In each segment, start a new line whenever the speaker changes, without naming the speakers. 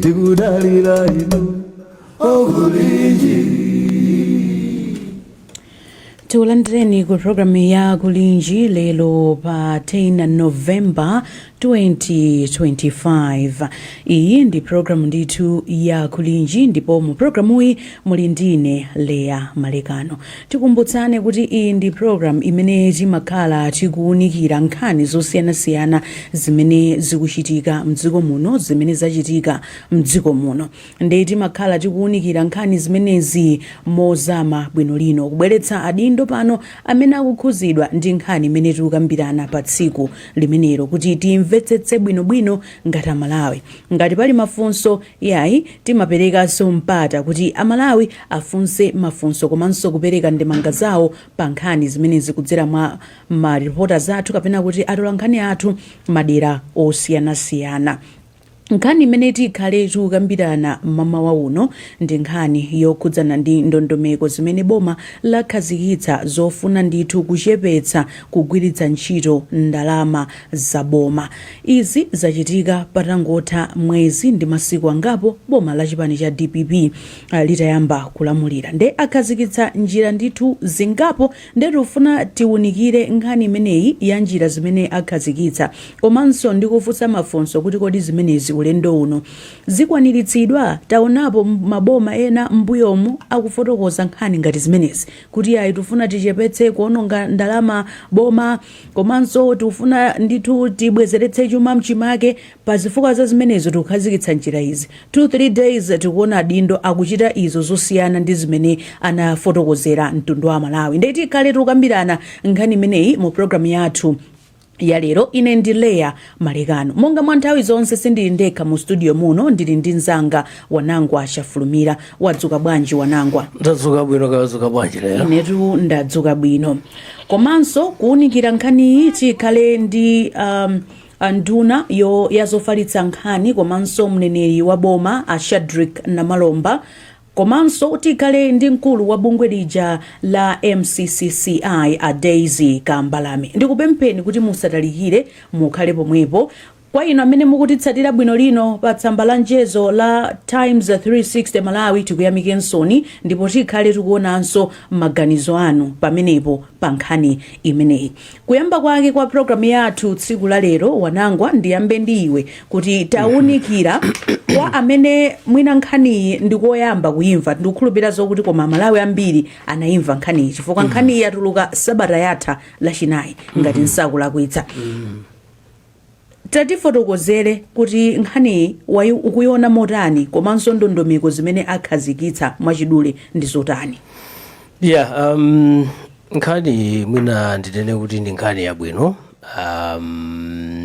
Tikudalira inu okulinji.
Tikulandireni ku programu ya Kulinji lero pa 10 November 2025. Iyi ndi programu ndithu ya Kulinji, ndipo mu programuyi muli ndine, Leya Malekano. Tikumbutsane kuti iyi ndi programu imene timakhala tikuwunikira nkhani zosiyanasiyana zimene zikuchitika mdziko muno, zimene zachitika mdziko muno, ndi timakhala tikuwunikira nkhani zimenezi mozama bwino lino, kubweretsa adindo pano amene akukhuzidwa ndi nkhani imene tikukambirana pa tsiku limenelo kuti timvetsetse bwinobwino ngati Amalawi. Ngati pali mafunso, yayi, timaperekanso mpata kuti Amalawi afunse mafunso komanso kupereka ndemanga zawo pa nkhani zimenezi kudzera mwa maripota zathu kapena kuti atola nkhani athu madera osiyanasiyana. Nkhani imene tikhale tikukambirana mamawa uno ndi nkhani yokhudzana ndi ndondomeko zimene boma lakhazikitsa zofuna ndithu kuchepetsa kugwiritsa ntchito ndalama za boma. Izi zachitika patangotha mwezi ndi masiku angapo boma la chipani cha DPP litayamba kulamulira, nde akhazikitsa njira ndithu zingapo. Nde tikufuna tiwunikire nkhani imeneyi ya njira zimene akhazikitsa, komanso ndi kufunsa mafunso kuti kodi zimenezi ulendo uno zikwaniritsidwa? Taonapo maboma ena m'mbuyomu akufotokoza nkhani ngati zimenezi kuti ayi, tifuna tichepetse kuononga ndalama boma, komanso tikufuna ndithu tibwezeretse chuma mchimake. Pa zifukwa za zimenezo tikukhazikitsa njira izi. 2 3 days tikuona adindo akuchita izo zosiyana ndi zimene anafotokozera mtundu wa Malawi. Ndiye tikhale tikukambirana nkhani imeneyi mu programu yathu ya lero. Ine ndi Leya Malekano. Monga mwa nthawi zonse, sindili ndekha mu studio muno, ndili ndi mzanga Wanangwa Chafulumira. Wadzuka bwanji, Wanangwa?
Ndadzuka bwino. Kadzuka bwanji lero?
Inetu ndadzuka bwino. Komanso kuwunikira nkhaniyi tikhale ndi nduna yazofalitsa nkhani komanso mneneri wa boma, a Shadrick Namalomba, komanso tikhale ndi mkulu wa bungwe lija la MCCCI, a Daisy Kambalame. Ndikupempheni kuti musatalikire, mukhale pomwepo. Kwa inu amene mukutitsatira bwino lino pa tsamba la mchezo la Times 360 Malawi, tikuyamikensoni, ndipo tikhale tikuonanso maganizo anu pamenepo pa nkhani imeneyi. Kuyamba kwake kwa programu yathu tsiku la lero, Wanangwa, ndiyambe ndi iwe kuti tawunikira kwa amene mwina nkhaniyi ndikoyamba kuyimva. Ndikukhulupirira zokuti koma Amalawi ambiri anayimva nkhaniyi, chifukwa nkhaniyi yatuluka sabata yatha Lachinayi, ngati nsakulakwitsa. Tatifotokozere kuti nkhaniyi ukuiona motani, komanso ndondomeko zimene akhazikitsa mwachidule ndi zotani?
Yeah, nkhani mwina ndinene kuti ndi nkhani yabwino,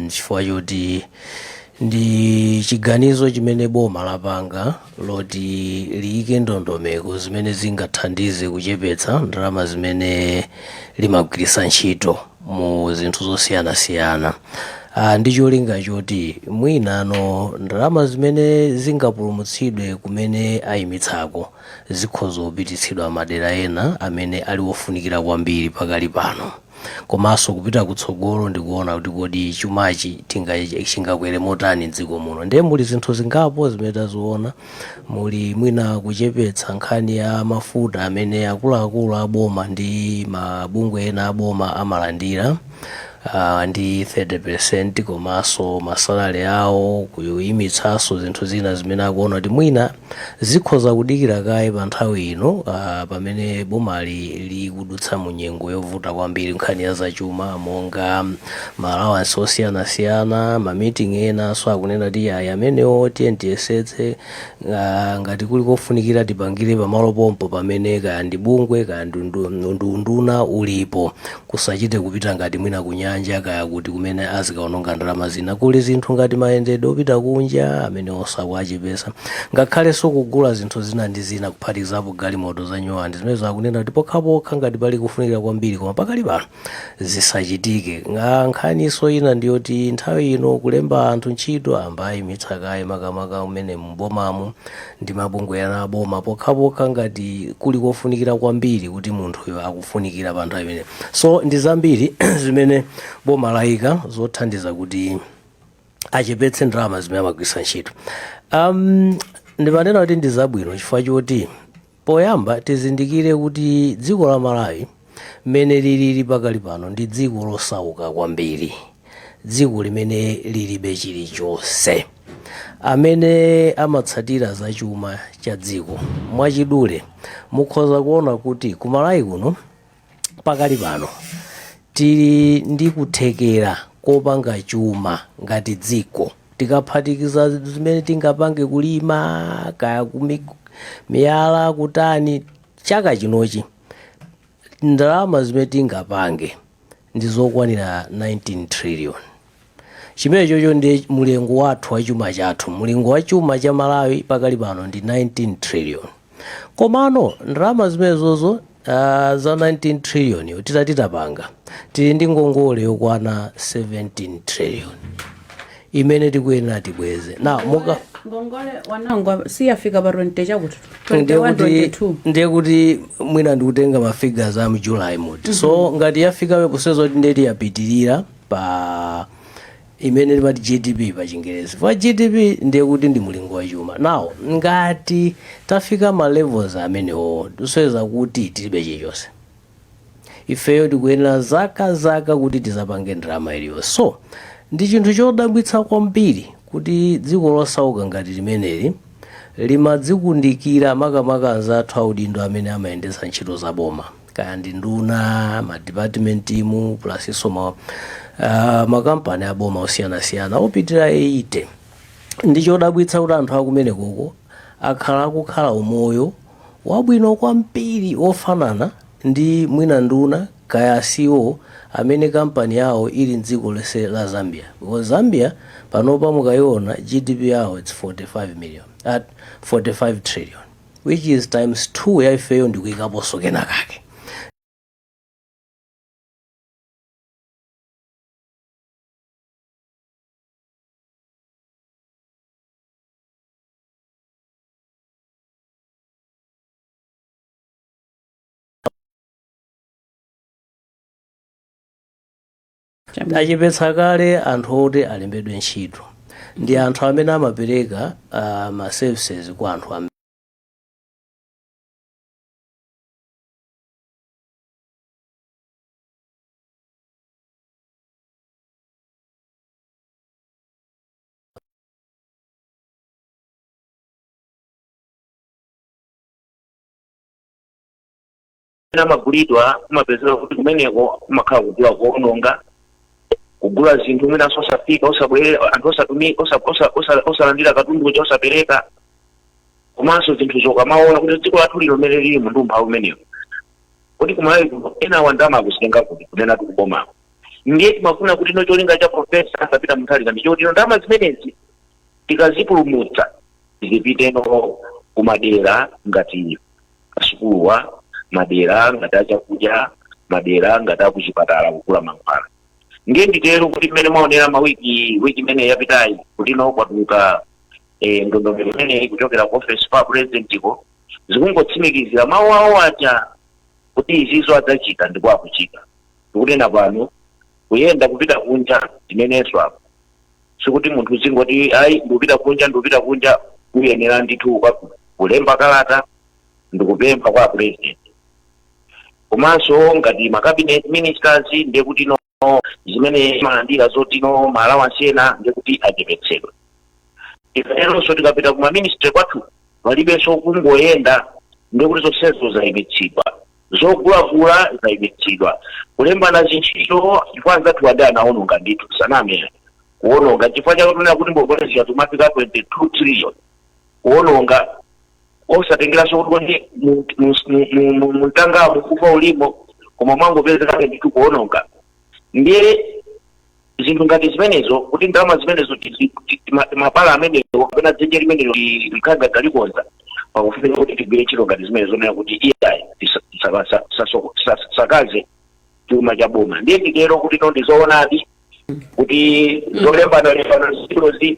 chifukwa choti ndi chiganizo chimene boma lapanga loti liyike ndondomeko zimene zingathandize kuchepetsa ndalama zimene limagwiritsa ntchito mu zinthu zosiyanasiyana, ndi cholinga choti mwinano ndalama zimene zingapulumutsidwe kumene ayimitsako zikhoza kupititsidwa madera ena amene ali ofunikira kwambiri pakali pano, komanso kupita kutsogolo ndikuona kuti kodi chumachi chingakwere motani mdziko muno. Ndiye muli zinthu zingapo zimene taziona. Muli mwina kuchepetsa nkhani ya mafuta amene akuluakulu aboma ndi mabungwe ena aboma amalandira ndi 30%, komanso ma salary awo, kuyimitsanso zinthu zina zimene akuona kuti mwina zikhoza kudikira kaye pa nthawi ino, pamene bomali likudutsa mu nyengo yovuta kwambiri nkhani ya zachuma, monga ma allowance osiyanasiyana, ma meeting enanso akunena kuti ayi, amenewo tiye tiyesetse, ngati kuli kofunikira tipangire pamalo pompo pamene kaya ndi bungwe kaya ndi unduna ulipo, kusachite kupita ngati mwina kunyanja. kunyanja kaya kuti kumene azikaononga ndalama zina. Kuli zinthu ngati mayendedwe opita kunja amene osakuachepesa, ngakhalenso kugula zinthu zina ndi zina, kuphatikizapo galimoto za nyuwani zimene zakunena kuti pokhapokha ngati pali kufunikira kwambiri, koma pakali pano zisachitike. Nkhaniso ina ndiyoti nthawi ino kulemba anthu ntchito ambayimitsa kaye, makamaka umene mubomamu ndi mabungwe ena aboma, pokhapokha ngati kuli kofunikira kwambiri kuti munthuyo akufunikira pa nthawi imeneyo. So ndi zambiri zimene boma layika zothandiza kuti achepetse ndalama zimene amagwiritsa ntchito. Ndimanena kuti ndi zabwino chifukwa choti poyamba tizindikire kuti dziko la Malawi mmene lilili pakali pano ndi dziko losauka kwambiri, dziko limene lilibe chilichonse. Amene amatsatira zachuma cha dziko mwachidule mukhoza kuona kuti ku Malawi kuno pakali pano tili ndi kuthekera kopanga chuma ngati dziko, tikaphatikiza zimene tingapange kulima kaya miyala kutani, chaka chinochi ndalama zimene tingapange ndi zokwanira 19 trillion. Chimene chocho ndi mulingo wathu wa chuma chathu. Mulingo wa chuma cha Malawi pakali pano ndi 19 trillion. Komano ndalama zimenezozo za 19 trillion yo titati tapanga, tili ndi ngongole yokwana 17 trillion imene tikuyenera tibweze. Na muka
Ngongole wanangwa siyafika pa 20 chakuti 21, 22.
Ndiye kuti mwina ndikutenga ma figures a mu July muti. So ngati yafikabe kuseza kuti ndeti yapitirira pa imene timati GDP pa Chingerezi, pa GDP, ndiye kuti ndi mulingo wa chuma. Now ngati tafika ma levels amenewo, tuseza kuti tilibe chilichonse. Ifeyo tikuyenera zaka zaka kuti tizapange ndalama iliyonse. So ndi chinthu chodabwitsa kwambiri kuti dziko losauka ngati limeneli limadzikundikira, makamaka anzathu audindo amene amayendetsa ntchito za boma, kaya ndi nduna, ma department mu plus iso makampani aboma osiyanasiyana opitira 80. Ndi chodabwitsa kuti anthu akumenekoko akhala akukhala umoyo wabwino kwambiri wofanana ndi mwina nduna kaya CEO amene kampani yawo ili mdziko lonse la Zambia, because Zambia panopa mukayiona GDP yawo, it's 45 million at 45 trillion, which is times 2 ya ifeyo ndikuyikaponso kenakake. Achepetsa kale anthu oti alembedwe ntchito ndi anthu amene amapereka ma services kwa anthu ambiri.
Amagulidwa, kumapezeka kuti kumeneko kumakhala kugula kuononga, kugula zinthu mwinanso osafika, osabwerera, anthu osalandira katundu uja, osapereka. Komanso zinthu zokamaona kuti dziko lathu lino mmene lili ndi umphawi umenewo, kuti kumalawi kuno ena ndalama akuzitenga kuti? Kunena tikubomako. Ndiye timafuna kuti no cholinga cha Professor Arthur Peter Mutharika ndi choti no ndalama zimenezi tikazipulumutsa zipiteno kumadera ngati asukuluwa, madera ngati achakudya, madera ngati akuchipatala kugula mankhwala. Ndiye nditero kuti mmene mwaonera mawiki wiki imene yapitayi kuti no kwatuluka ndondomeko imeneyi kuchokera ku office pa president ko, zikungotsimikizira mawu awo aja kuti izizo adzachita, ndipo akuchita. Ndikunena pano, kuyenda kupita kunja zimenenso apo sikuti munthu uzingoti ayi, ndikupita kunja, ndikupita kunja. Uyenera ndithu kulemba kalata ndikupempha kwa president. Komanso ngati ma cabinet ministers, ndiye kuti no zimene malandira zoti no ma allowance ena ndiye kuti achepetsedwe. Tikateronso tikapita kuma ministry kwathu, palibenso kungoyenda, ndiye kuti zonsezo zayimitsidwa, zogulagula zayimitsidwa, kulembana zintchito, chifukwa anzathu andi anaononga ndithu, saname, kuononga. Chifukwa chakutonera kuti ngongole zija zimafika 22 trillion, kuononga osatengeranso kuti kodi mumtangamo kufa ulimo, koma mwangopezeka ndithu kuononga. Ndiye Zinthu ngati zimenezo, kuti ndalama zimenezo mapala amenewo kapena dzenje limenelo likhanga talikonza, pakufunika kuti tigwire ntchito ngati zimenezo, zonena kuti iyayi, tisakaze chuma cha boma. Ndiye nditero kuti no, ndizoonadi kuti zolembana lembana ntchitozi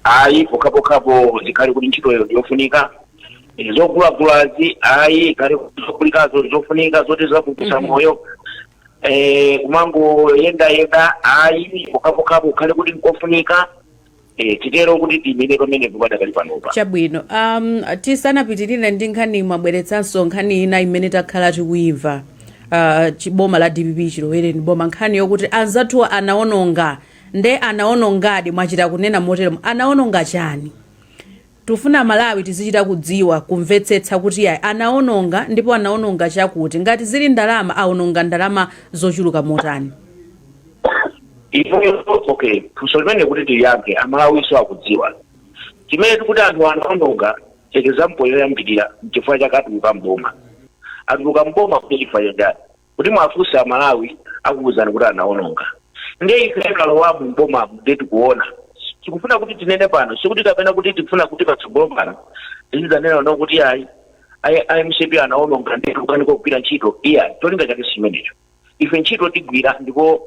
ayi, pokhapokhapo zikhale kuti ntchitoyo ndiyofunika. Zogulagulazi ayi, ikhale kuti zogulikazo zofunika, zoti zapulumutsa moyo. Kumangoyendayenda ayi, pokhapokhapo kukhale kuti nkofunika. Titero kuti tiyimire pamenepo padakali panopa.
Chabwino. Tisanapitirire ndi nkhani, mwabweretsanso nkhani ina imene takhala tikuimva chiboma la DPP chilowereni boma, nkhani yokuti anzathu anaononga. Nde anaonongadi, mwachita kunena motero, anaononga chani? Tufuna Malawi tizichita kudziwa, kumvetsetsa kuti yayi, anaononga ndipo anaononga chakuti. Ngati zili ndalama, aononga ndalama zochuluka motani?
Ifoyo, okay, funso limene kuti tiliyankhe, Amalawiso akudziwa chimene tikuti anthu anaononga. Example yoyambirira, nchifukwa chake atuluka mboma. Atuluka mboma kuti chifukwa chachani? Kuti mwafunsa Amalawi, akuwuzani kuti anaononga. Ndiye ife talowamu mbomamu, ndiye tikuona. Tikufuna kuti tinene pano, sikuti kapena kuti tikufuna kuti patsogolo pano tizidzanena no kuti ayi, MCP anaononga, ndiye tikukanika kugwira ntchito. Iya, cholinga chake sichimenecho. Ife ntchito tigwira, ndipo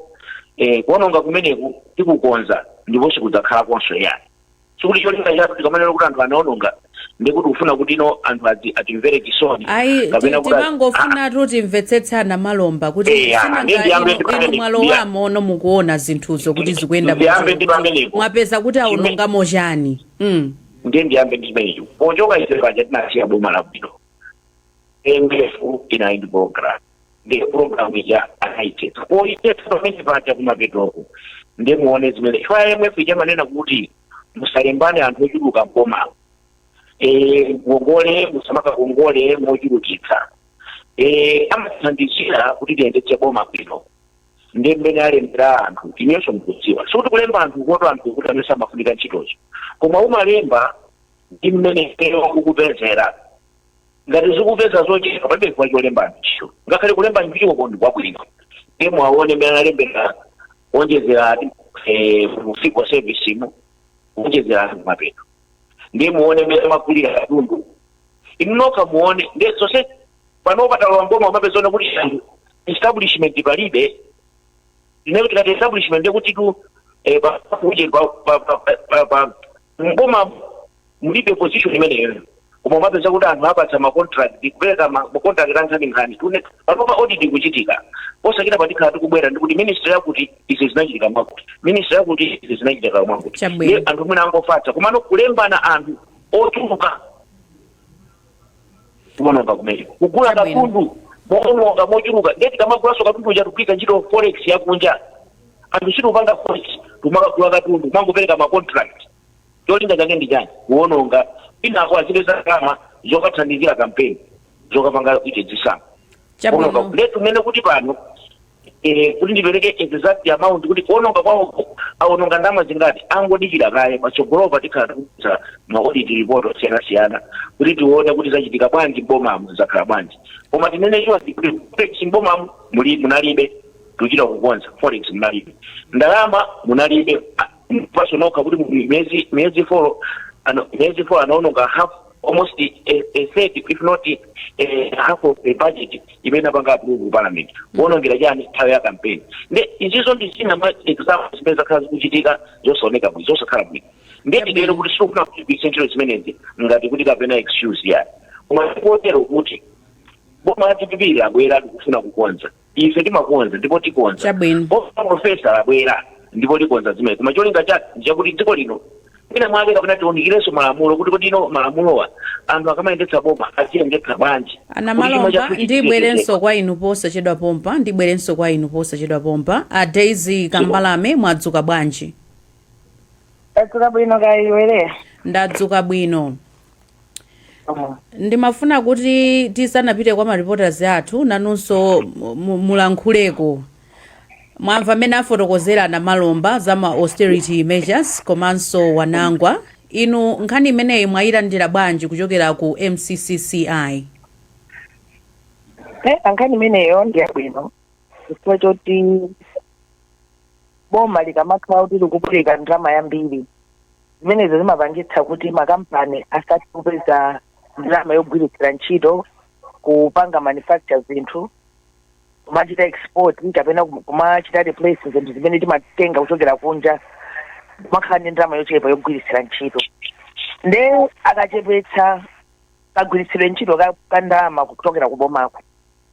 kuononga kumeneku tikukonza, ndipo sikudzakhalakonso yani. Sikuti cholinga chathu tikamanena kuti anthu anaononga ndikuti kufuna kuti ino anthu atimvere chisoni
Ayi,
kapena kuti
timangofunatu timvetsetsana, Malomba, kuti
Ndiye
sinanga
ndiyambe
inu
ndi
inu mwalowamo no, mukuona zinthuzo kuti zikuyenda
Ndiyambe ndi
motero, kuti
pamenepo.
mwapeza kuti aonongamo chani?
Ndiye ndiyambe ndi chimenecho. Pochoka ife paja tinasiya boma labwino. IMF inali ndi program, ndiye program ija anayithetsa. Poyithetsa pamene paja kumapetoko, ndiye muone zimene, chifukwa IMF ija manena kuti musalembane anthu ochuluka mbomamo, ngongole musamakakongole mochulukitsa, amathandizira kuti tiyendetse boma bwino. Ndi mmene alembera anthu, inyenso mukudziwa, sikuti kulemba anthu koto anthu kuti amene samafunika ntchitozo, koma umalemba ndi mmene iweyo ukupezera. Ngati zikupeza zochepa, palibe chifukwa cholemba anthu ntchito, ngakhale kulemba ntchito ndi kwabwino. Ndiye muwaone mmene analembera, kuonjezera mu civil service mu, kuonjezera anthu kumapeto. Ndiye muone mmene amagulira katundu, inu nokha muone. Ndiye zonse pano patalowa mboma, umapezona kuti anthu establishment palibe. Ine tikati establishment, ndiye kuti tu pa pa pa pa pa pa mboma mulibe position imeneyo, koma umapeza kuti anthu apatsa ma contract, kupereka ma contract ankhaninkhani. Tune panopa audit ikuchitika, posachita patikhala tikubwera ndikuti ministry yakuti izi zinachitika mwakuti, ministry yakuti izi zinachitika mwakuti.
Chabwino.
Ndiye anthu mwina angofatsa, komano kulembana anthu ochuluka, kuononga kumeneko, kugula katundu moononga mochuluka. Ndiye tikamagulaso katundu uja, tikugwiritsa ntchito forex yakunja. Anthu sitikupanga forex, timakagula katundu, mangopereka ma contract. Cholinga chake ndi chani? Kuononga. Inako azipeza ndalama zokathandizira kampeni, zokapanga kuti zisankho. Kuononga. Ndiye tumene kuti pano kuti ndipereke exact amount kuti kuononga kwawo aononga ndalama zingati, angodikira kaye. Patsogolopa tikhala tikuza ma audit report osiyanasiyana kuti tione kuti zachitika bwanji m'bomamu, zakhala bwanji. Koma tinene chonse kuti forex m'bomamu muli munalibe, tikuchita kukonza. Forex munalibe, ndalama munalibe. Paso nokha kuti miyezi 4 miyezi 4 anaononga half, almost a third, if not half of the budget imene apanga approve ku parliament. Kuonongera chani? Nthawi ya campaign. Nde izizo ndi zina mwa examples zimene zakhala zikuchitika zosaoneka bwino, zosakhala bwino. Ndiye titero kuti sitikufuna kuti tigwiritse ntchito zimenezi ngati kuti kapena excuse yayi, koma tikotero kuti boma la DPP labwera, tikufuna kukonza. Ife timakonza ndipo tikonza. Boma la profesa labwera ndipo likonza zimene, koma cholinga chake nchakuti dziko lino mwina mwake kapena tiwunikirenso malamulo kuti kodi ino malamulowa anthu akamayendetsa boma aziyendetsa bwanji,
Ana
kuti chuma
Malomba,
chathu
ndibwerenso kwa inu posachedwa pompa, ndibwerenso kwa inu posachedwa pompa. A Daisy Kambalame, mwadzuka bwanji?
Tadzuka bwino, kaya iwe?
Ndadzuka bwino. Ndimafuna kuti tisanapite kwa ma reporters athu, nanunso mulankhuleko. Mwamva mmene afotokozera na Malomba za ma austerity measures komanso Wanangwa. Inu nkhani imeneyi mwayilandira bwanji kuchokera ku MCCCI?
Nkhani imeneyo ndi yabwino chifukwa choti Boma likamakhala kuti likubwereka ndalama yambiri, zimenezo zimapangitsa kuti makampani asati kupeza ndalama yogwiritsira ntchito kupanga manufacture zinthu, kumachita export kapena kumachita replace zinthu zimene timatenga kuchokera kunja, kumakhala ndi ndalama yochepa yogwiritsira ntchito. Nde akachepetsa kagwiritsidwe ntchito ka ndalama kuchokera kubomako,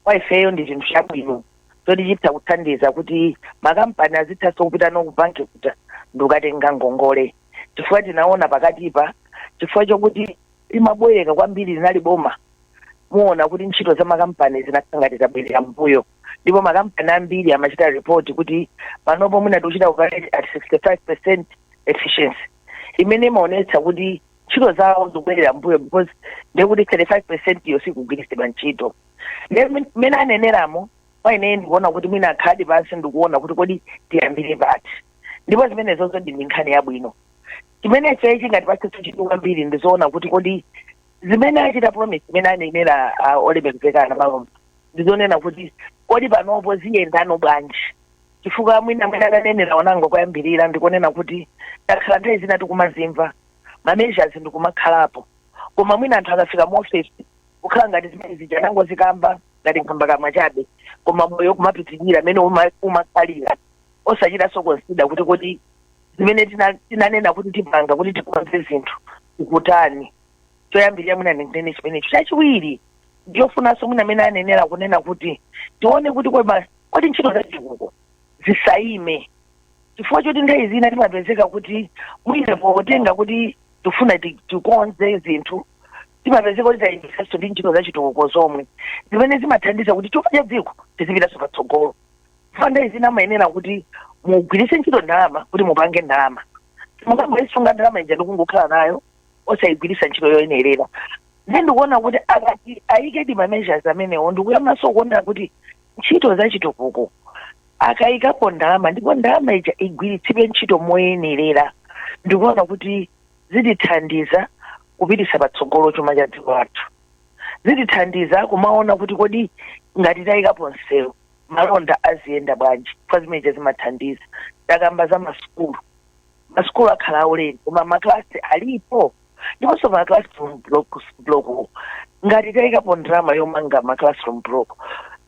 kwa ifeyo ndi chinthu chabwino choti chitha kuthandiza kuti makampani azithanso kupita no ku banki kuja ndikukatenga ngongole, chifukwa tinaona pakatipa, chifukwa chokuti imabwereka kwambiri linali boma, muona kuti ntchito za makampani zinakhala ngati zabwerera mbuyo, ndipo makampani ambiri amachita report kuti panopo mwina tikuchita operate at 65% efficiency, imene imaonetsa kuti ntchito zawo zikubwerera mbuyo, because ndekuti 35% iyo sikugwiritsidwa ntchito. Ndiye mmene aneneramo, kwa ine ndikuona kuti mwina akhadi pansi ndikuona kuti kodi tiyambire pati, ndipo zimenezozo ndi nkhani yabwino. Chimene ife chingatipatsenso chidwi kwambiri ndizoona kuti kodi zimene achita promise, zimene anenera olemekezekana Malomba, ndizonena kuti kodi panopo ziyendano bwanji? Chifukwa mwina ananenera onango koyambirira, ndikunena kuti takhala nthawi zina tikumazimva ma measures ndikumakhalapo, koma mwina anthu akafika mu office kukhala ngati zimene zija nangozikamba ngati nkhamba kamwa chabe, koma moyo kumapitirira amene umakhalira, osachitanso consider kuti kodi zimene tinanena kuti tipanga kuti tikonze zinthu tikutani. Choyambirira mwina ndinene chimenecho. Chachiwiri, ndiyofunanso mwina amene anenera kunena kuti tione kuti kodi ntchito zachitukuko zisayime, chifukwa choti nthawi zina timapezeka kuti mwina potenga kuti tifuna tikonze zinthu, timapezeka kuti tayimisanso ndi ntchito zachitukuko zomwe zimene zimathandiza kuti chuma cha dziko tizipitanso patsogolo. Chifukwa nthawi zina amayenera kuti mugwiritse ntchito ndalama kuti mupange ndalama. Mukangoyisunga ndalama ija ndikungokhala nayo osayigwiritsa ntchito yoyenerera. Ndiye ndikuona kuti akati ayikedi ma measures amenewo, ndikuyambanso kuona kuti ntchito zachitukuko akayikapo ndalama ndipo ndalama ija igwiritsidwe ntchito moyenerera, ndikuona kuti zitithandiza kupititsa patsogolo chuma cha dziko lathu, zitithandiza kumaona kuti kodi ngati tayikapo msewu, malonda aziyenda bwanji, kwa zimeneja zimathandiza. Takamba za masukulu, masukulu akhala aulere, koma maklasi alipo? Ndiponso ma classroom block, ngati tayikapo ndalama yomanga ma classroom block,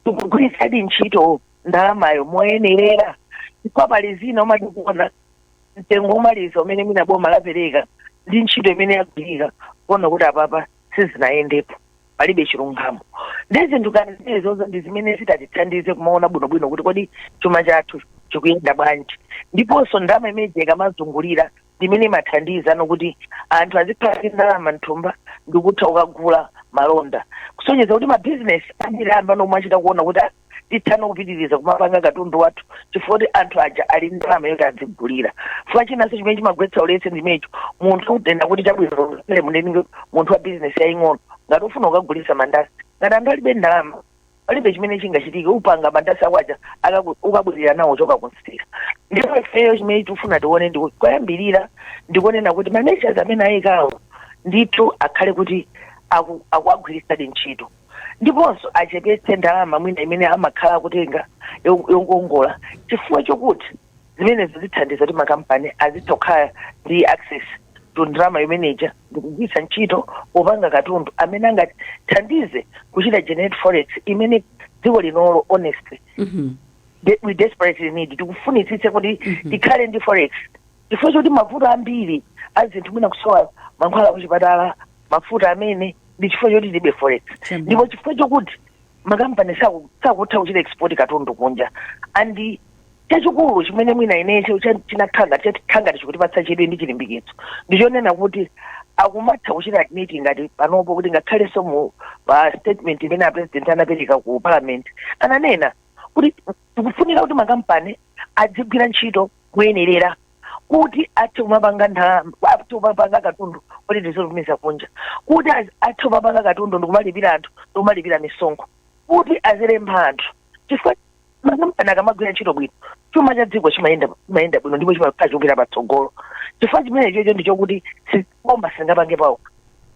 tikugwiritsadi ntchito ndalamayo moyenerera? Chifukwa pali zina umati kuona mtengo umaliza umene mwina boma lapereka ndi ntchito imene yagwirika, kuona kuti apapa sizinayendepo, palibe chilungamo. Ndi zinthu kani zimenezozo ndi zimene zitatithandize kumaona bwinobwino kuti kodi chuma chathu chikuyenda bwanji. Ndiponso ndalama imene ikamazungulira ndimene imathandiza nokuti anthu azikhala ndi ndalama mthumba ndikutha kukagula malonda, kusonyeza kuti mabizinesi ambiri amba nomwe achita kuona kuti tithano kupitiriza kumapanga katundu wathu chifukwa kuti anthu aja ali ndalama yoti adzigulira. Chifukwa chinanso chimene chimagwetsa ulesi ndimecho, munthu unena kuti chabwino, munene munthu wa bizinesi yaying'ono, ngati ufuna ukagulisa mandasi, ngati anthu alibe ndalama, palibe chimene chingachitike. Upanga mandasi ako aja ukabwerera nawo choka kunsika. Ndipo ifeyo chimene tikufuna tione ndi koyambirira ndikunena kuti ma measures amene ayikawo ndithu akhale kuti akuagwiritsadi ntchito, ndiponso achepetse ndalama mwina imene amakhala akutenga yokongola, chifukwa chokuti zimenezo zithandiza kuti makampani azitha kukhala ndi access to ndalama imeneja ndikugwiritsa ntchito popanga katundu amene angathandize kuchita generate forex imene dziko linolo honestly we desperately need. Tikufunitsitse kuti tikhale ndi forex, chifukwa choti mavuto ambiri azinthu, mwina kusowa mankhwala kuchipatala, mafuta amene, ndi chifukwa choti tilibe forex. Ndipo chifukwa chokuti makampani sakutha kuchita export katundu kunja. And chachikulu chimene mwina inecho chinakhala ngati chikutipatsa chidwi ndi chilimbikitso ndichonena kuti akumatha kuchita admit ngati panopo kuti ngakhalenso mu pa statement imene a president anapereka ku parliament, ananena kuti tikufunika kuti makampani adzigwira ntchito moyenerera kuti athe kumapanga ndalama, athe kumapanga katundu kuti tizitumiza kunja, kuti athe kumapanga katundu ndikumalipira anthu, ndikumalipira misonkho, kuti azilemba anthu, chifukwa makampani akamagwira ntchito bwino, chuma cha dziko chimayenda bwino ndipo chimakhala chikupita patsogolo. Chifukwa chimene chocho ndichokuti boma silingapange pawo,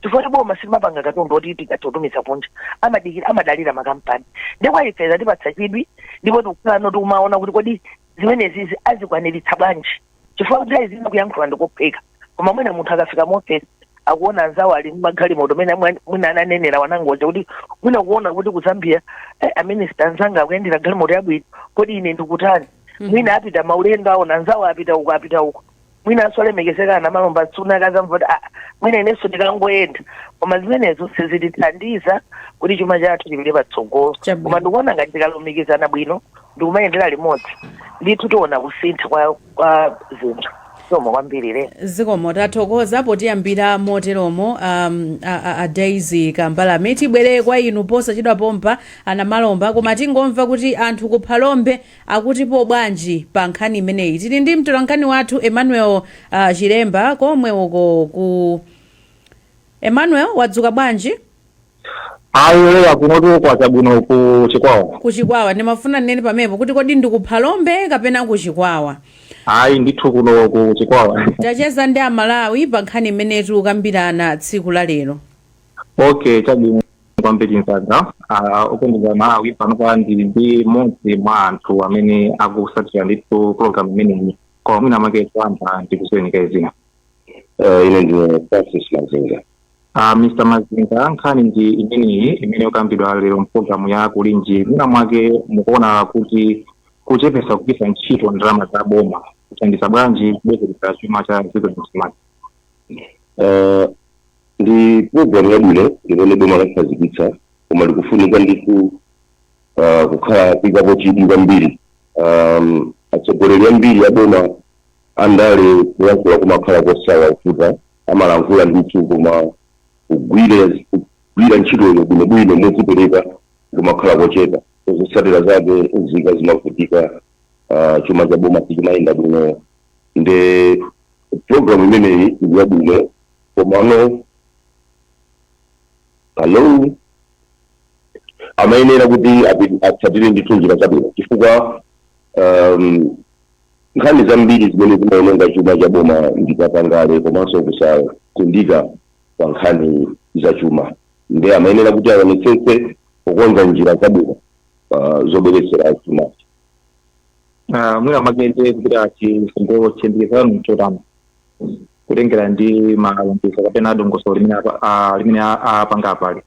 chifukwa kuti boma silimapanga katundu oti tingathe kutumiza kunja, amadikira, amadalira makampani. Ndipo ife zatipatsa chidwi ndipo tikukhala noti kumaona kuti kodi Zimenezizi azikwaniritsa bwanji? Chifukwa kuti ayi, zina kuyankhula ndikopheka, koma mwina munthu akafika mu office akuona anzawo ali ndi magalimoto mene mwina ananenera wanangoja kuti mwina kuona kuti ku Zambia a minister anzanga akuyendera galimoto yabwino, kodi ine ndikutani? Mwina apita maulendo, aona anzawo apita uko, apita uko, mwina aso alemekezeka ana malomba tsuna akazamva kuti, ah, mwina inenso ndikangoyenda. Koma zimenezo sizitithandiza kuti chuma chathu chipite patsogolo.
Chabwino.
Koma ndikuona ngati tikalumikizana bwino ndikumayendera limodzi, ndithu tiona kusintha kwa zinthu. Zikomo kwambiri le.
Zikomo, tathokoza potiyambira moteromo. A Daisy Kambalame, tibwere kwa inu posachedwa pompa, ana Malomba, koma tingomva kuti anthu ku Phalombe akutipo bwanji pa nkhani imeneyi. Tili ndi mtolankhani wathu Emmanuel Chilemba komwe uko ku. Emmanuel, wadzuka bwanji?
Ayi Leya, kunotu kwacha bwino ku Chikwawa.
Kuchikwawa, ndimafuna nnene pamenepo kuti kodi ndi ku Phalombe kapena ku Chikwawa?
Ayi ndithu, kuno ku Chikwawa.
Tacheza ndi Amalawi pa nkhani imene tikukambirana tsiku la lero.
Okay, chabwino kwambiri msanga. Okondedwa Malawi, panopa ndili ndi mmodzi mwa anthu amene akusatira ndithu program imeneyi, koma mwina mwake choyamba ndikuziwenika zina.
Ine ndine Francis Mazinga.
Mr Mazinga, nkhani ndi imeneyi imene ikukambidwa lero mpulogalamu ya Kulinji. Mwina mwake mukuona kuti kuchepesa kugwiritsa ntchito ndalama za boma kuthandiza bwanji kubwezeretsa chuma cha dziko lino?
Ndi program yabwino imene boma lakhazikitsa, koma likufunika ndithu kukhala kuikapo chidwi kwambiri. Atsogoleri ambiri a boma andale kuyankhula kumakhala kosawavuta, amalankhula ndithu, koma kugwira ntchitoyo bwinobwino modzipereka kumakhala kochepa. Zotsatira zake nzika zimavutika, chuma cha boma sichimayenda bwino. Nde program imeneyi ndi yabwino, komano alo amayenera kuti atsatire ndithu njira zabwino, chifukwa nkhani zambiri zimene zimaononga chuma cha boma ndi katangale komanso kusakundika pa nkhani za chuma. Nde amayenera kuti aonetsetse kukonza njira zabwino zobweretsera chuma.
Mwina mwake ndiye kupita chitsogolo, chiyembekezo chanu chotani kutengera ndi malonjezo kapena dongosolo limene limene apanga apali?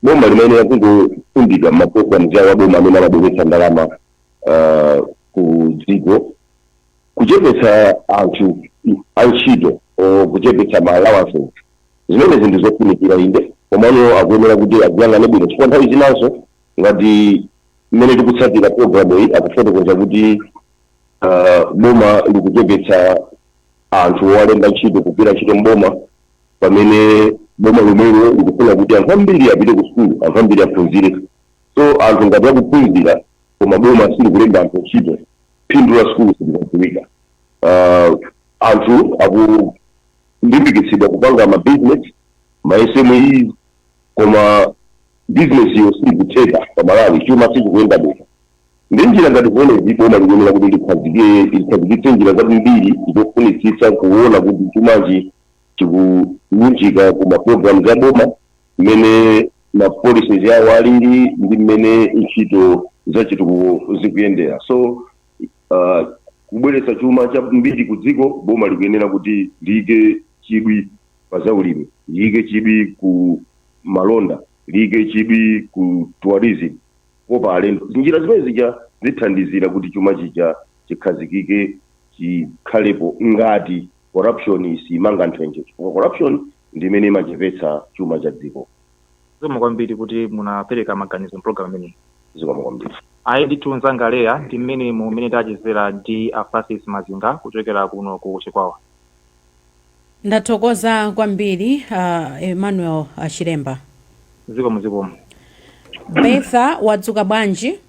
Boma limayenera kungofundidwa mapulogalamu zawo aboma amene amabweretsa ndalama ku dziko, kuchepetsa anthu antchito o kuchepetsa ma allowances. Zimene zinthu zofunikira inde, komano akuyenera kuti aziyang'ane bwino, chifukwa nthawi zinanso ngati mmene tikutsatira programu iyi akufotokoza kuti boma likuchepetsa anthu owalemba ntchito kugwira ntchito mboma, pamene boma lomwelo likufuna kuti anthu ambiri apite ku sukulu, anthu ambiri aphunzire. So anthu ngati akuphunzira koma boma silikulemba anthu ntchito, phindu la sukulu silikudziwika. Anthu akulimbikitsidwa kupanga ma business, ma SMEs, koma business iyo sikutheka pa Malawi, chuma sichikuyenda bwino. Ndi njira ngati zimenezi boma likuyenera kuti likhazikitse njira zambiri zofunitsitsa kuona kuti chumachi chikulunjika ku ma programs a boma, mmene ma policies yawo alili ndi mmene ntchito zachitukuko zikuyendera. So kubweretsa chuma chambiri ku dziko, boma likuyenera kuti liyike chidwi pa zaulimi, liyike chidwi ku malonda, liyike chidwi ku tourism, kopa alendo. Njira zimene zija zithandizira kuti chuma chija chikhazikike, chikhalepo, ngati corruption simanga nthenje, chifukwa corruption ndi imene imachepetsa chuma cha dziko.
Zikomo kwambiri kuti munapereka maganizo mpulogalamu imeneyi.
Zikomo kwambiri.
Ayi ndithu mzanga Leya, ndi mmene mumene tachezera ndi a Francis Mazinga kuchokera kuno ku Chikwawa.
Ndathokoza kwambiri, Emmanuel Chilemba.
Zikomo, zikomo.
Betha, wadzuka bwanji?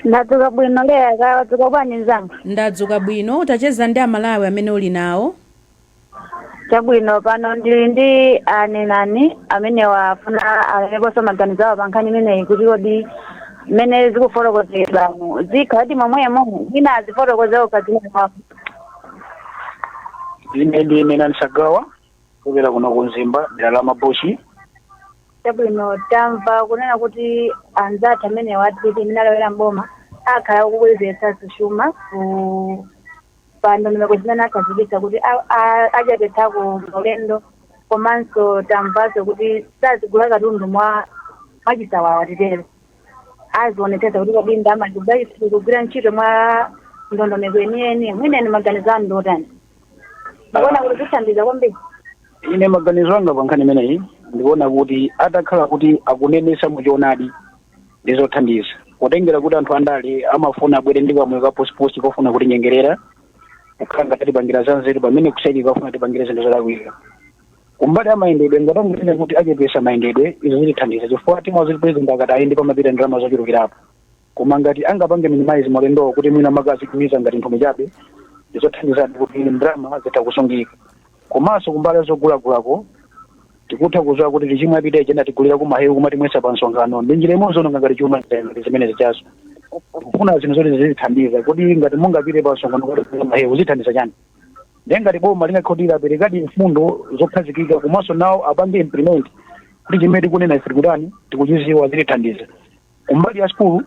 Ndadzuka bwino Leya, ka wadzuka bwanji mzanga?
Ndadzuka bwino. Tacheza ndi Amalawi amene uli nawo.
Chabwino, pano ndili ndi anenani amene wafuna aneneponso maganizo awo pa nkhani imeneyi, kuti kodi mmene zikufotokozedwamo zikhaladi momwemo? Mwina azifotokoze okha dzina lawo.
Ine ndi Menani Sagawa, kuchokera kuno ku Mzimba, dera la Mabushi.
Chabwino, tamva kunena kuti anzathu amene wa DPP imene alowera mboma Akhala akubwezeretsanso chuma ku pa ndondomeko zimene akhazikitsa kuti achepetsako maulendo, komanso tamvanso kuti sazigula katundu mwa mwachisawawa. Titero azionetsetsa kuti kodi ndalama zikugwira ntchito mwa ndondomeko yeniyeni. Mwineni maganizo anu ndiotani? Mukuona kuti zithandiza kwambiri?
Ine maganizo anga pa nkhani imeneyi, ndikuona kuti atakhala kuti akunenesa muchoonadi, ndizothandiza, potengera kuti anthu andale amafuna abwere ndi kamwe ka posiposi kofuna kutinyengerera, kukhala ngati atipangira za nzeru pamene kuseri kafuna tipangira zinthu zolakwika. Kumbali amayendedwe, ngati anganene kuti achepesa mayendedwe, izo zitithandiza, chifukwa timazi president akati ayende pamapita ndalama zochulukirapo. Koma ngati angapange minimize maulendowo, kuti mwina makazitumiza ngati nthumwi chabe, ndizothandizadi kuti ndalama zitha kusungika. Komanso kumbali zogulagulako, tikutha kuziwa kuti tichimwe apite chena tigulira kumahewu kumatimwesa pa msonkhano, ndi njira imodzi ononga ngati chuma ngati zimene zichazo. Kufuna zinthu zoti zizithandiza, kuti ngati mungapite pa msonkhano kuti mahewu, zithandiza chani? Ndiye ngati boma lingakhotira aperekadi mfundo zokhazikika, komanso nawo apange implement kuti chimene tikunena ife tikutani, tikuchiziwa, zitithandiza. Kumbali ya sukulu,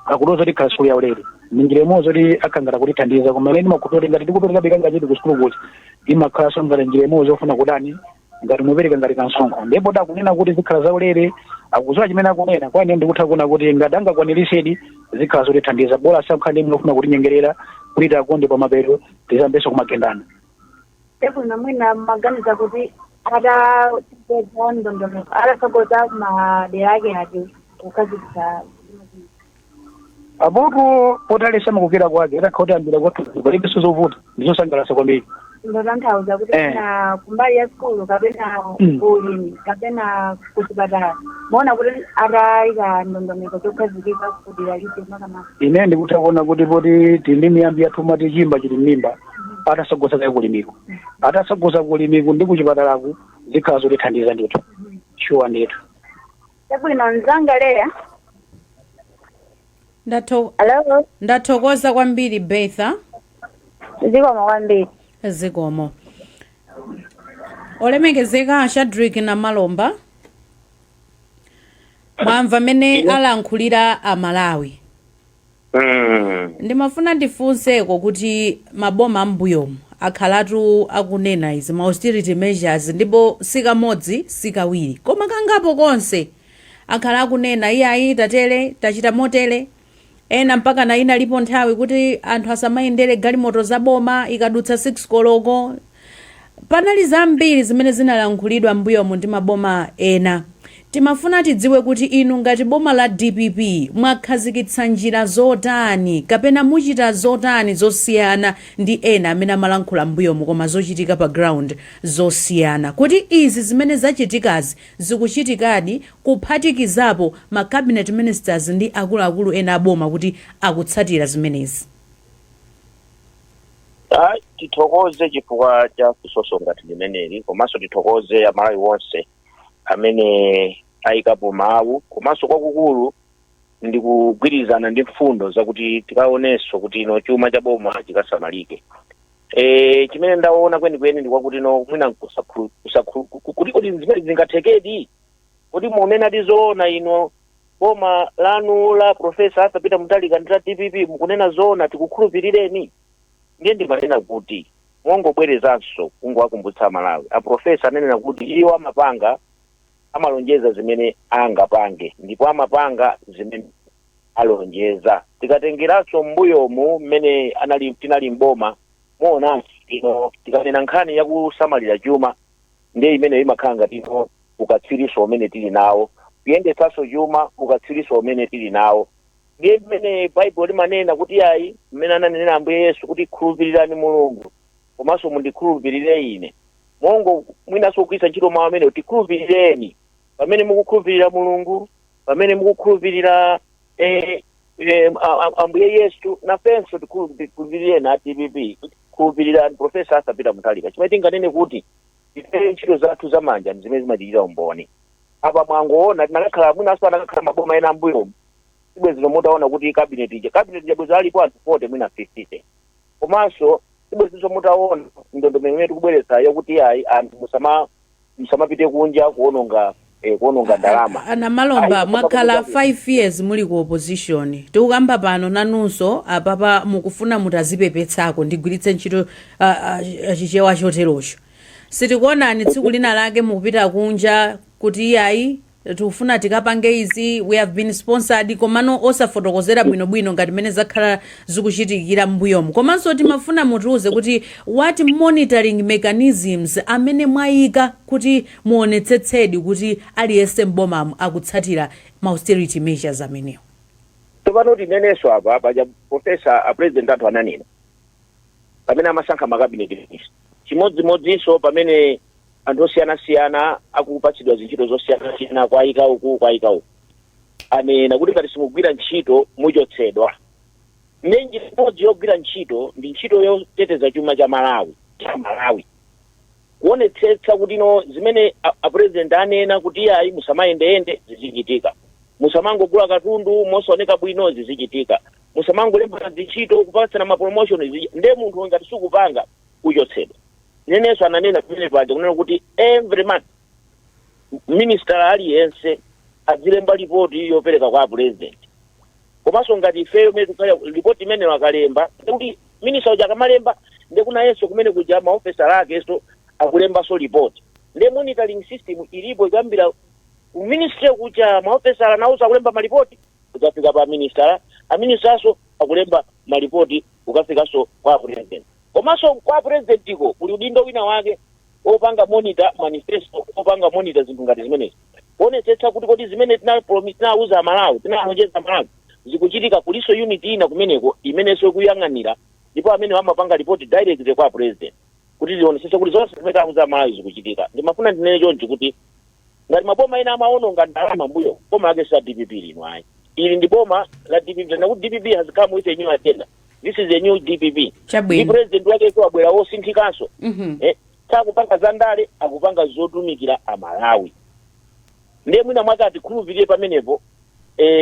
akuloza tikhala sukulu yaulere, ndi njira imodzi kuti akhangata kutithandiza. Koma ine ndimakhulupirira ngati tikupereka bikanga chetu ku sukulu kuti imakhalanso ngati njira imodzi yofuna kutani, ngati mupereka ngati kansonkho. Ndipo takunena kuti zikhala zaulere, akuziwa chimene akunena. Kwa ine ndikutha kuona kuti ngati angakwanirisedi, zikhala zotithandiza, bola sakhale ndi ofuna kutinyengerera kuti tiakonde, pamapeto tizambenso kumagendana.
Chabwino, mwina maganiza kuti atatsogoza ndondomeko, atatsogoza madera ake ati kukhazikitsa?
Apopo potalesa makokera kwake, atakhala kuti ambira kwathu, palibenso zovuta, ndizosangalatsa kwambiri.
Ndotanthauza kuti kapena kumbali ya sukulu, kapena ulimi, kapena kuchipatala, muona kuti atayika ndondomeko zokhazikika kudera lite makamaka?
Ine ndikutha kuona kuti poti tili miyambi yathu mati chimba chili m'mimba, atasogoza kaye kulimiko, atasogoza kulimiko ndi kuchipatalaku, zikhala zotithandiza ndithu, sure ndithu.
Chabwino, mzanga Leya. Hello.
Ndathokoza kwambiri, Betha.
Zikomo kwambiri.
Zikomo. Olemekezeka Shadrick Namalomba, mwamva mmene alankhulira Amalawi. Ndimafuna ndifunseko kuti maboma ambuyomu akhalatu akunena izi, ma austerity measures, ndipo sikamodzi sikawiri koma kangapo konse akhala akunena, iyayi, tatere, tachita motere. Ena mpaka na inalipo nthawi kuti anthu asamayendere galimoto za boma ikadutsa 6 koloko. Panali zambiri zimene zinalankhulidwa mbuyomu ndi maboma ena. Timafuna tidziwe kuti inu ngati boma la DPP mwakhazikitsa njira zotani kapena muchita zotani zosiyana ndi ena amene amalankhula mbuyomu koma zochitika pa ground zosiyana, kuti izi zimene zachitikazi zikuchitikadi, kuphatikizapo ma cabinet ministers ndi akuluakulu ena aboma kuti akutsatira zimenezi?
Ah, tithokoze chifukwa cha funso ngati limeneli, komanso tithokoze Amalawi wonse amene ayikapo mawu, komanso kwakukulu ndi kugwirizana ndi mfundo zakuti tikaonenso kuti ino chuma cha boma chikasamalike. Chimene ndaona kwenikweni ndi kwakuti no mwina kuti kodi zimene zingathekedi, kuti munena tizoona ino boma lanu la Professor Arthur Peter Mutharika ndi la DPP mukunena zoona, tikukhulupirireni? Ndiye ndimanena kuti mongobwerezanso kungowakumbutsa Amalawi, aprofesa ananena kuti iwo amapanga, amalonjeza zimene angapange ndipo amapanga zimene alonjeza. Tikatengeranso m'mbuyomu mmene anali tinali mboma, muonanso ino tikanena nkhani yakusamalira chuma, ndiye imeneyo imakhala ngati ino ukatswiriso umene tili nawo kuyendetsanso chuma, ukatswiriso umene tili nawo. Ndiye mmene Baibulo limanena kuti ayi, mmene ananenera Ambuye Yesu kuti khulupirirani Mulungu komanso mundikhulupirire ine, mongo mwinanso kugwiritsa ntchito mawu amenewo, tikhulupirireni pamene mukukhulupirira Mulungu, pamene mukukhulupirira Ambuye Yesu, nafenso tikhulupirireni a DPP, khulupirirani Professor Arthur Peter Mutharika. Chimene tinganene kuti ife ntchito zathu zamanja ndi zimene zimatichitira umboni. Apa mwangoona tinakakhala mwinanso anakakhala maboma ena ambuyomu, sibwezino mutaona kuti cabinet ija, cabinet ija bwezi alipo anthu 40, mwina 50. Komanso sibwezinso mutaona ndondomeko imene tikubweretsa yakuti ayi, anthu musamapite kunja kuononga Kuononga ndalama.
Anamalomba,
Ayi,
mwakhala 5 years muli ku opposition. Tikukamba pano nanunso apapa mukufuna mutazipepetsako, ndigwiritse ntchito Chichewa choterocho. Sitikuonani tsiku lina lake mukupita kunja kuti iyayi, tikufuna tikapange izi, we have been sponsored, komano osafotokozera bwinobwino ngati mmene zakhala zikuchitikira m'mbuyomu. Komanso timafuna mutiuze kuti what monitoring mechanisms amene mwayika kuti muonetsetsedi kuti aliyense m'bomamu akutsatira ma austerity measures amenewo.
Tsopano tinenenso apa, paja professor, a president athu ananena pamene amasankha ma cabinet minister, chimodzimodzinso pamene anthu osiyanasiyana akupatsidwa zintchito zosiyanasiyana, kwayika uku, kwayika uku, anena kuti ngati simugwira ntchito muchotsedwa. Ndiye njira imodzi yogwira ntchito ndi ntchito yoteteza chuma cha Malawi, kuonetsetsa kuti no, zimene a president anena kuti iyayi, musamayendeyende, zizichitika, musamangogula katundu mosaoneka bwino, zizichitika, musamangolemba zintchito, kupatsana ma promotion, nde munthu ngati sukupanga uchotsedwa. Nenenso ananena pamene paja kunena kuti every month minister aliyense azilemba ripoti yopereka kwa president. Komanso ngati ifeyo imene tikukhala, ripoti imeneyo akalemba, ndikuti minister uja akamalemba, ndikunayenso kumene kuja maofesala akenso akulembanso ripoti. Nde monitoring system ilipo, ikuyambira ku ministry kuja, maofesala nawonso akulemba malipoti ukafika pa minister, aministerso akulemba malipoti ukafikanso kwa president. Komanso kwa president iko kuli udindo wina wake opanga monitor manifesto, opanga monitor zinthu ngati zimenezi, kuonetsetsa kuti kodi zimene tinawuza Amalawi, tinalonjeza Amalawi, zikuchitika. Kuliso unit ina kumeneko imenenso ikuyang'anira, ndipo amene amapanga report direct kwa president kuti zionetsetse kuti zonse zimene tawuza Amalawi zikuchitika. Ndimafuna ndinene chonchi kuti ngati maboma ena amaononga ndalama mbuyo, boma lake si la DPP lino ayi, ili ndi boma la DPP. Nakuti DPP has come with a new agenda. This is a new DPP. Ndi president wake wabwera wosinthikanso. Sakupanga za ndale, akupanga zotumikira Amalawi. Ndiye mwina mwake atikhulupirire pamenepo.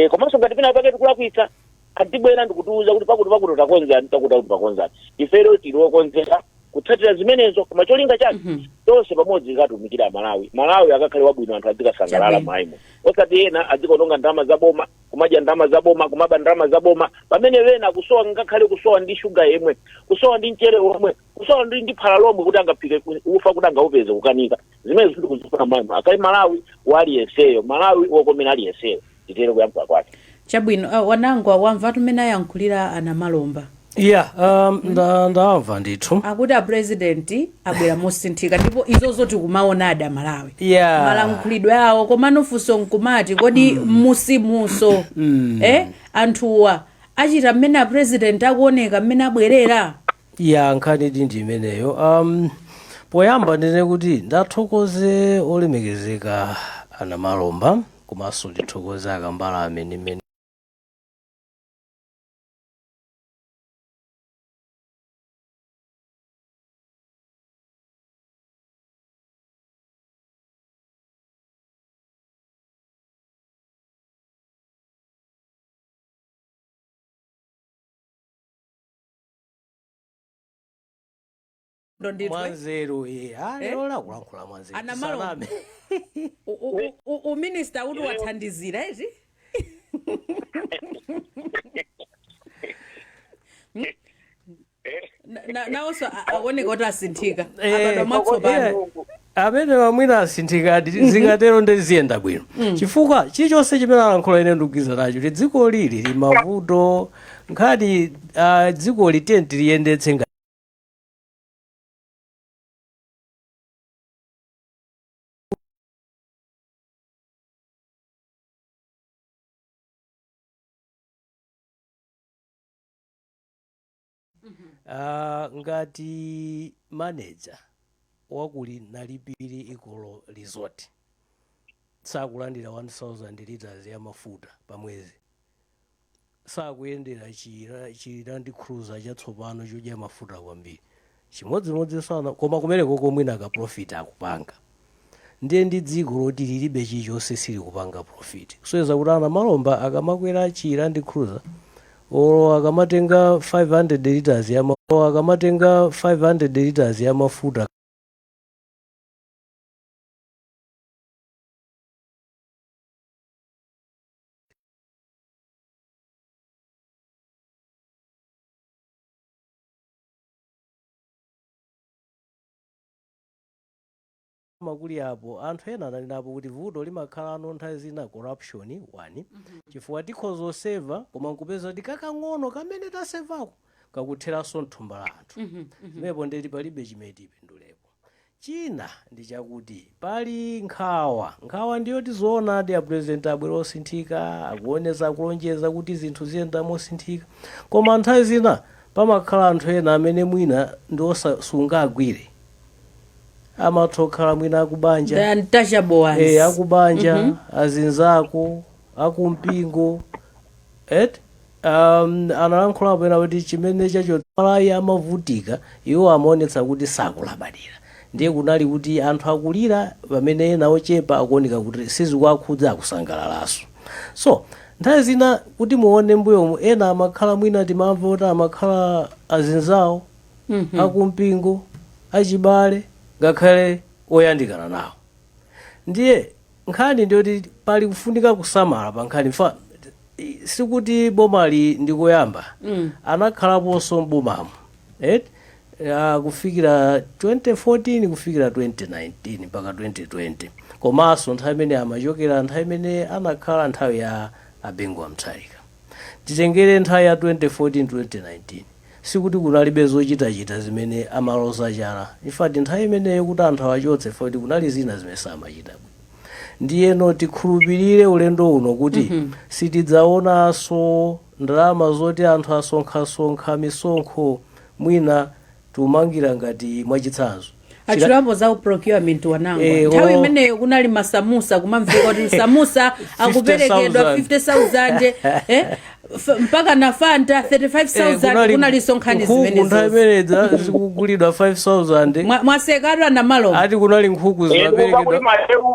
Komanso ngati pena pake tikulakwitsa, atibwera ndikutiuza kuti pakuti pakuti takonzani, takuti kuti pakonzani. Ifero tili wokonzeka kutsatira zimenezo, koma cholinga chake tonse pamodzi tikatumikira Malawi, Malawi akakhale wabwino, anthu adzikasangalala mwaimo, osati ena adzikaononga ndalama za boma, kumadya ndalama za boma, kumaba ndalama za boma, pamene wena kusowa, ngakhale kusowa ndi shuga yemwe, kusowa ndi mchere womwe, kusowa ndi phala lomwe kuti angaphike ufa, kuti angaupeze kukanika. Zimene zili kuzifuna mwaimo, akhale Malawi wa aliyenseyo, Malawi wokomera aliyenseyo. Titere kuyankhula kwake.
Chabwino. Wanangwa, wamva tumene ayankhulira Anamalomba?
Yeah, ndamva ndithu.
Akuti a president abwera mosinthika, ndipo izozo tikumaonadi Amalawi malankhulidwe awo. Komano funso nkumati, kodi musimuso anthuwa achita mmene a president akuoneka mmene abwerera?
Ya, nkhani idi ndi imeneyo. Poyamba ndine kuti ndathokoze olemekezeka Anamalomba, komanso ndithokoze Akambala amene mmene
Ndithu.
Mwanzeru, lero lakulankhula mwanzeru.
Anamalomba.
Tisaname.
Uminista kuti wathandizira eti? Nawonso akuoneka kuti asinthika, abadwa mwatsopano.
Amene wamwina asinthikadi, zikatero ndi ziyenda bwino, chifukwa chilichonse chimene alankhula ine ndikugwirizana nacho, kuti dziko lili limavuto. Nkhani dziko li tiliyendetse ngati manager wakuli Nalipiri Eco Resort sakulandira 1000 liters ya mafuta pa mwezi, sakuyendera chi Land Cruiser chatsopano chodya mafuta kwambiri, chimodzimodzi sana, koma kumeneko komwina ka profit akupanga. Ndiye ndi dziko loti lilibe chilichonse, silikupanga profit, kusonyeza kuti ana Malomba akamakwera chi Land Cruiser olo akamatenga 500 liters ya olo akamatenga 500 liters ya mafuta. Kuli apo anthu ena ananenapo kuti vuto limakhalano nthawi zina corruption one, chifukwa tikhoza oseva koma nkupeza kuti kakang'ono kamene tasevako kakutheranso mthumba la anthu. Zimenepo ndeti palibe chimene tipindulepo. China ndi chakuti pali nkhawa. Nkhawa ndiyoti zoonadi a President abwera osinthika, akuoneza, akulonjeza kuti zinthu ziyenda mosinthika, koma nthawi zina pamakhala anthu ena amene mwina ndi osasungagwire, amatha kukhala mwina akubanja,
The untouchable ones.
Akubanja, azinzako, akumpingo et analankhulapo ena kuti chimene chacho Malawi amavutika, iwo amaonetsa kuti sakulabadira. Ndiye kunali kuti anthu akulira pamene ena ochepa akuoneka kuti sizikuwakhudza, akusangalalaso. So nthawi zina kuti muone mbuyomu, ena amakhala mwina timamva kuti amakhala azinzawo, akumpingo, achibale, ngakhale oyandikana nawo. Ndiye nkhani ndiyoti pali kufunika kusamala pa nkhani fa sikuti bomali ndikoyamba. Anakhalaponso mbomamo right? Kufikira 2014 kufikira 2019 mpaka 2020, komanso nthawi imene amachokera, nthawi imene anakhala nthawi ya a Bingu wa Mutharika. Titengere nthawi ya 2014 2019, sikuti kunalibe zochitachita zimene amaloza chala. In fact, nthawi imeneyo kuti anthu awachotse foti kunali zina zimene samachita bwino. Ndiyeno tikhulupirire ulendo uno kuti sitidzaonanso ndalama zoti anthu asonkhasonkha misonkho, mwina tumangira ngati mwachitsanzo
Achulapo za procurement, wanangwa. Nthawi imeneyo kunali masamusa, kumamveka kuti samusa akuperekedwa 50,000, mpaka na Fanta 35,000. Kunalinso nkhani
nkhuku nthawi
zimenezo.
Imene zikugulidwa 5000.
Mwasekatu anamalomba.
Ati kunali nkhuku
Kuti
zimaperekedwa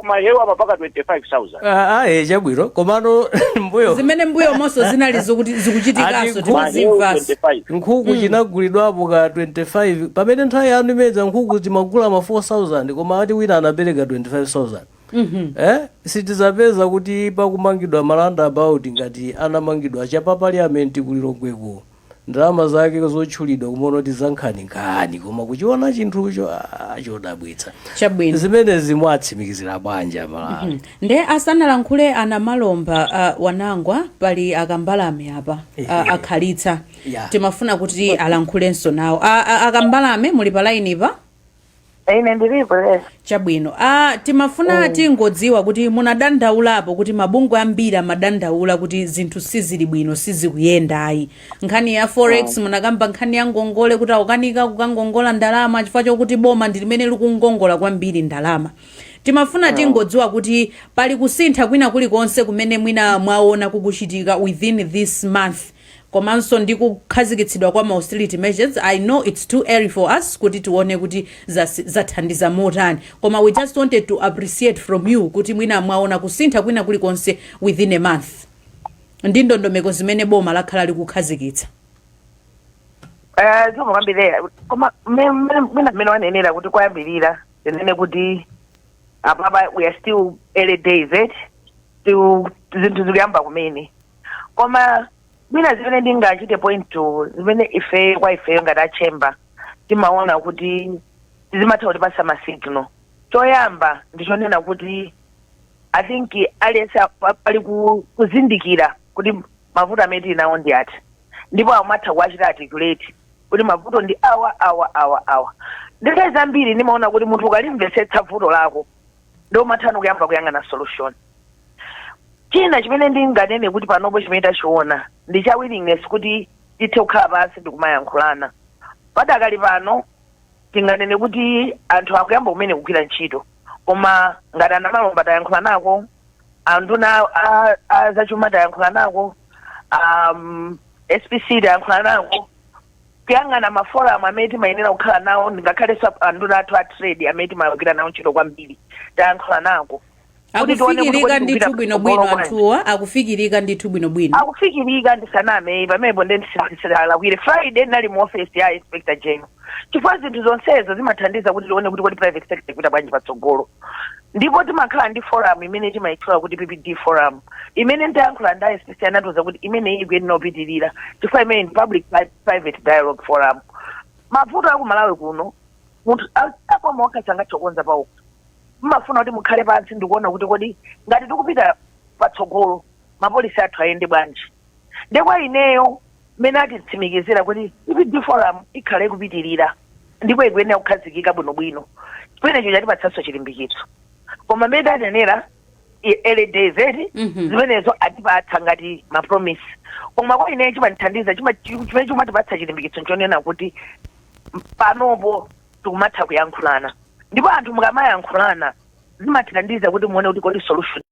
mahewu amapaka 25,000.
Ah, ah, chabwino, komano mbuyo
zimene mbuyo monso zinali zikuti zikuchitikanso.
Ati
Timazimvanso.
25.
Nkhuku chinagulidwapo ka 25, pamene nthawi yanu imedza nkhuku timagula ma 4000, koma ati wina anapereka 25,000. Sitizapeza kuti pakumangidwa ma roundabout ngati anamangidwa chapa Parliament kulilongweko, ndalama zake zotchulidwa kumaona kuti zankhaninkhani, koma kuchiona chinthucho, ah, chodabwitsa.
Chabwino.
Zimene zimwatsimikizira bwanji Amalawi?
Nde asanalankhule anamalomba, wanangwa, pali akambalame apa, akhalitsa. Timafuna kuti alankhulenso nawo. Akambalame, muli pa line pa?
Ine ndilipo, yes.
Chabwino. Timafuna tingodziwa kuti munadandaulapo kuti mabungwe ambiri amadandaula kuti zinthu sizili bwino, sizikuyendayi. Nkhani ya forex munakamba, nkhani ya ngongole, kuti akukanika kukangongola ndalama chifukwa chokuti boma ndi limene likungongola kwambiri ndalama. Timafuna tingodziwa kuti pali kusintha kwina kulikonse kumene mwina mwaona kukuchitika within this month, komanso ndi kukhazikitsidwa kwa ma austerity measures. I know it's too early for us kuti tione kuti zathandiza motani, koma we just wanted to appreciate from you kuti mwina mwaona kusintha kwina kulikonse within a month ndi ndondomeko zimene boma lakhala likukhazikitsa.
Zikomo kwambiri, koma mwina mmene wanenera kuti kwayambirira, tinene kuti apapa we are still early days, eh? Still zinthu zikuyamba kumene, koma mwina zimene ndingachite point to, zimene ife kwa ifeyo ngati a chamber timaona kuti zimatha kutipasa ma signal, choyamba ndichonena kuti I think aliyense pali kuzindikira kuti mavuto amene tili nawo ndi ati, ndipo amatha kuwachita articulate kuti mavuto ndi awa, awa, awa, awa. Nthawi zambiri ndimaona kuti munthu ukalimvetsetsa vuto lako, ndi umatha kuyamba kuyang'ana solution. China chimene ndinganene kuti panopo chimene tachiona ndi cha willingness kuti tithe kukhala pansi ndi kumayankhulana. Padakali pano tinganene kuti anthu akuyamba kumene kugwira ntchito, koma ngati anamalomba tayankhula nako, anduna a zachuma tayankhula nako, SPC tayankhula nako, kuyang'ana ma forum amene timayenera kukhala nawo, ngakhalenso anduna athu a trade amene timagwira nawo ntchito kwambiri tayankhula nako kuti tione kuti
Akufikirika
kodi
ndithu
tikupita
bwinobwino?
patsogolo bwanji.
Anthuwa akufikirika ndithu bwinobwino?
Akufikirika, ndisaname pamenepo, nde ndisalakwire, Friday ndinali mu office ya Inspector General, chifukwa zinthu zonsezo zimathandiza kuti tione kuti kodi private sector ikuita bwanji patsogolo. Ndipo timakhala ndi forum imene timayitchula kuti PPD forum, imene nditayankhula ndi SPC anatiuza kuti imene iyi ikuyenera kupitirira, chifukwa imene ndi public private dialogue forum. Mavuto aku Malawi kuno, munthu akoma okha sangathe kukonza pawokha. Mmafuna kuti mukhale pansi ndikuona kuti kodi ngati tikupita patsogolo, ma policy athu ayende bwanji? Ndekwa ineyo mmene atitsimikizira kuti EPD Forum ikhale ikupitirira ndipo ikuyenera kukhazikika bwinobwino, chimenecho chatipatsanso chilimbikitso. Koma mmene tanenera early days eti, zimenezo atipatsa ngati ma promise, koma kwa ineyo chimandithandiza, chimene chimatipatsa chilimbikitso nchonena kuti panopo tikumatha kuyankhulana, ndipo anthu mukamayankhulana zimathandiza kuti muone kuti kodi solution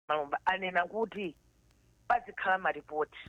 Malomba anena kuti pazikhala maripoti.